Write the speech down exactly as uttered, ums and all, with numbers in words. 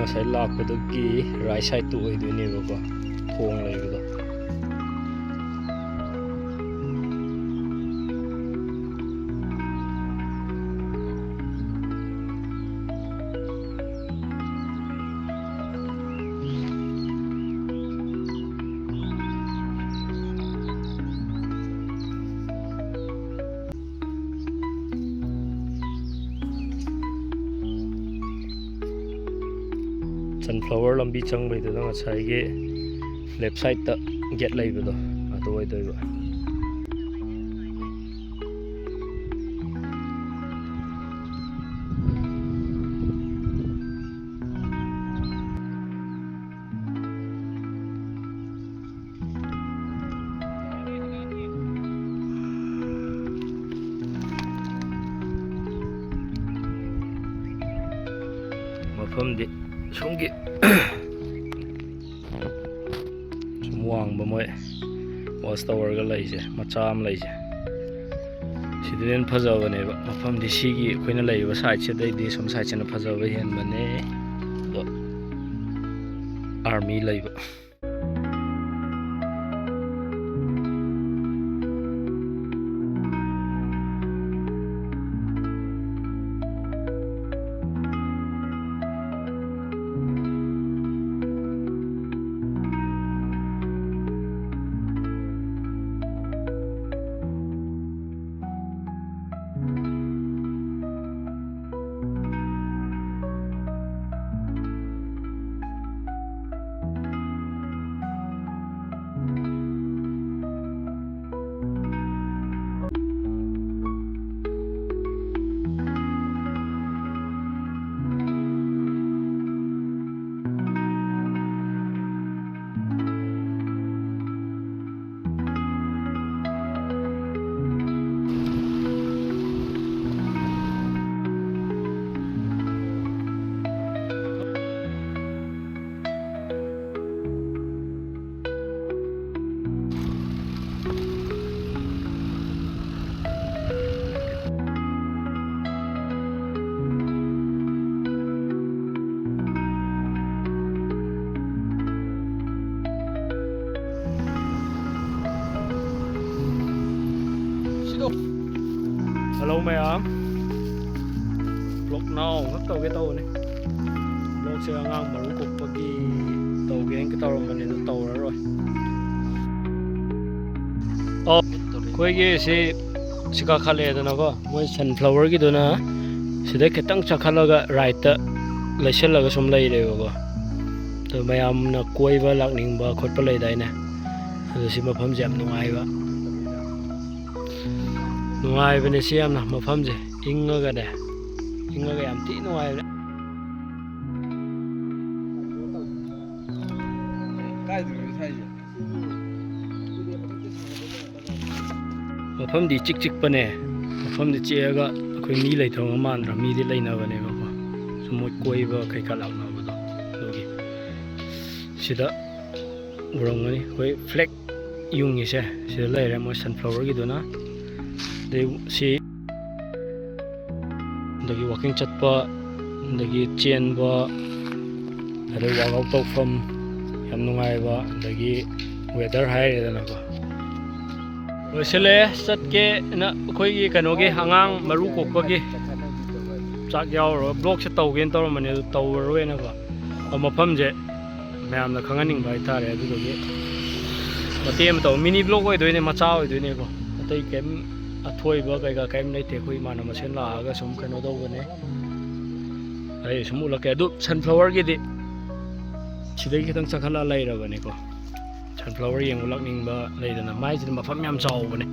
ꯉꯁꯥꯏ ꯂꯥꯛꯄꯗꯨꯒꯤ ꯔꯥꯏꯠ ꯁꯥꯏꯠꯇꯨ ꯑꯣꯏꯗꯣꯏꯅꯦꯕꯀꯣ, ꯊꯣꯡ ꯂꯩꯕꯗꯣ꯫ ꯁꯟꯐ꯭ꯂꯥꯋꯔ ꯂꯝꯕꯤ ꯆꯪꯕꯩꯗꯨꯗ ꯉꯁꯥꯏꯒꯤ ꯂꯦꯐ ꯁꯥꯏꯠꯇ ꯒꯦꯠ ꯂꯩꯕꯗꯣ, ꯑꯗꯨ ꯑꯣꯏꯗꯣꯏꯕ꯫ ꯃꯐꯝꯗꯤ ꯁꯣꯝꯒꯤ ꯁꯨꯝ ꯋꯥꯡꯕ ꯃꯣꯏ ꯋꯥꯆ ꯇꯥꯋꯔꯒ ꯂꯩꯁꯦ, ꯃꯆꯥ ꯑꯃ ꯂꯩꯁꯦ, ꯁꯤꯗꯅ ꯍꯦꯟꯅ ꯐꯖꯕꯅꯦꯕ꯫ ꯃꯐꯝꯗꯤ ꯁꯤꯒꯤ ꯑꯩꯈꯣꯏꯅ ꯂꯩꯔꯤꯕ ꯁꯥꯏꯠꯁꯤꯗꯩꯗꯤ ꯁꯣꯝ ꯁꯥꯏꯠꯁꯤꯅ ꯐꯖꯕ ꯍꯦꯟꯕꯅꯦ꯫ ꯑꯗꯣ ꯑꯥꯔꯃꯤ ꯂꯩꯕ꯫ Hello ꯃꯌꯥꯝ, vlog now ꯉꯛ ꯇꯧꯒꯦ ꯇꯧꯕꯅꯤ꯫ Vlogꯁꯦ ꯑꯉꯥꯡ ꯃꯔꯨ ꯀꯣꯛꯄꯒꯤ ꯇꯧꯒꯦꯅ ꯇꯧꯔꯝꯕꯅꯦ, ꯑꯗꯨ ꯇꯧꯔꯔꯣꯏ꯫ ꯑꯣ, ꯑꯩꯈꯣꯏꯒꯤ ꯁꯤ ꯁꯤ ꯀꯥꯈꯠꯂꯛꯑꯦꯗꯅꯀꯣ, ꯃꯣꯏ sunflowerꯒꯤꯗꯨꯅ ꯁꯤꯗ ꯈꯤꯇꯪ ꯆꯥꯈꯠꯂꯒ rightꯇ ꯂꯩꯁꯜꯂꯒ ꯁꯨꯝ ꯂꯩꯔꯦꯕꯀꯣ꯫ ꯑꯗꯣ ꯃꯌꯥꯝꯅ ꯀꯣꯏꯕ ꯂꯥꯛꯅꯤꯡꯕ ꯈꯣꯠꯄ ꯂꯩꯗꯥꯏꯅꯦ, ꯑꯗꯣ ꯁꯤ ꯃꯐꯝꯁꯦ ꯌꯥꯝ ꯅꯨꯡꯉꯥꯏꯕ, ꯅꯨꯡꯉꯥꯏꯕꯅꯦ ꯁꯤ ꯌꯥꯝꯅ꯫ ꯃꯐꯝꯁꯦ ꯏꯪꯉꯒꯅꯦ, ꯏꯪꯉꯒ ꯌꯥꯝ ꯊꯤ ꯅꯨꯡꯉꯥꯏꯕꯅꯦ꯫ ꯀꯥꯏꯗꯅꯣ ꯊꯥꯏꯁꯦ? ꯃꯐꯝꯗꯤ ꯏꯆꯤꯛ ꯆꯤꯛꯄꯅꯦ꯫ ꯃꯐꯝꯗꯤ ꯆꯤꯛꯑꯒ ꯑꯩꯈꯣꯏ ꯃꯤ ꯂꯩꯇꯕ ꯃꯥꯟꯗ꯭ꯔꯥ? ꯃꯤꯗꯤ ꯂꯩꯅꯕꯅꯦꯕꯀꯣ, ꯁꯨꯝ ꯃꯣꯏ ꯀꯣꯏꯕ ꯀꯩꯀꯥ ꯂꯥꯛꯅꯕꯗꯣ꯫ ꯑꯗꯨꯒꯤ ꯁꯤꯗ ꯎꯔꯝꯒꯅꯤ ꯑꯩꯈꯣꯏ flag ꯌꯨꯡꯉꯤꯁꯦ, ꯁꯤꯗ ꯂꯩꯔꯦ ꯃꯣꯏ sunflowerꯒꯤꯗꯨꯅ꯫ ꯑꯗꯩ ꯁꯤ ꯑꯗꯒꯤ walking ꯆꯠꯄ, ꯑꯗꯒꯤ ꯆꯦꯟꯕ, ꯑꯗꯩ workout ꯇꯧꯐꯝ, ꯌꯥꯝ ꯅꯨꯡꯉꯥꯏꯕ, ꯑꯗꯒꯤ weather ꯍꯥꯏꯔꯦꯗꯅꯀꯣ꯫ ꯂꯣꯏꯁꯤꯜꯂꯦ꯫ ꯆꯠꯀꯦꯅ ꯑꯩꯈꯣꯏꯒꯤ ꯀꯩꯅꯣꯒꯤ ꯑꯉꯥꯡ ꯃꯔꯨ ꯀꯣꯛꯄꯒꯤ ꯆꯥꯛ ꯌꯥꯎꯔꯒ vlogꯁꯦ ꯇꯧꯒꯦꯅ ꯇꯧꯔꯝꯕꯅꯦ, ꯑꯗꯨ ꯇꯧꯔꯔꯣꯏꯅꯀꯣ꯫ ꯑ, ꯃꯐꯝꯁꯦ ꯃꯌꯥꯝꯅ ꯈꯪꯍꯟꯅꯤꯡꯕ ꯍꯥꯏꯇꯥꯔꯦ꯫ ꯑꯗꯨꯗꯨꯒꯤ ꯃꯇꯦꯛ ꯑꯃ ꯇꯧ, mini vlog ꯑꯣꯏꯗꯣꯏꯅꯦ, ꯃꯆꯥ ꯑꯣꯏꯗꯣꯏꯅꯦꯀꯣ꯫ ꯑꯇꯩ ꯀꯩꯝ ꯑꯊꯣꯏꯕ ꯀꯩꯀꯥ ꯀꯩꯝ ꯂꯩꯇꯦ꯫ ꯑꯩꯈꯣꯏ ꯏꯃꯥꯟꯅꯕ ꯃꯁꯦꯟ ꯂꯥꯛꯑꯒ ꯁꯨꯝ ꯀꯩꯅꯣ ꯇꯧꯕꯅꯦ꯫ ꯑꯩ ꯁꯨꯝ ꯎꯠꯂꯛꯀꯦ꯫ ꯑꯗꯨ sunflowerꯒꯤꯗꯤ ꯁꯤꯗꯒꯤ ꯈꯤꯇꯪ ꯆꯈꯠꯂ ꯂꯩꯔꯕꯅꯤꯀꯣ꯫ Sunflower ꯌꯦꯡꯕ ꯂꯥꯛꯅꯤꯡꯕ ꯂꯩꯗꯅ, ꯃꯥꯏꯁꯤꯗꯤ ꯃꯐꯝ ꯌꯥꯝ ꯆꯥꯎꯕꯅꯦ꯫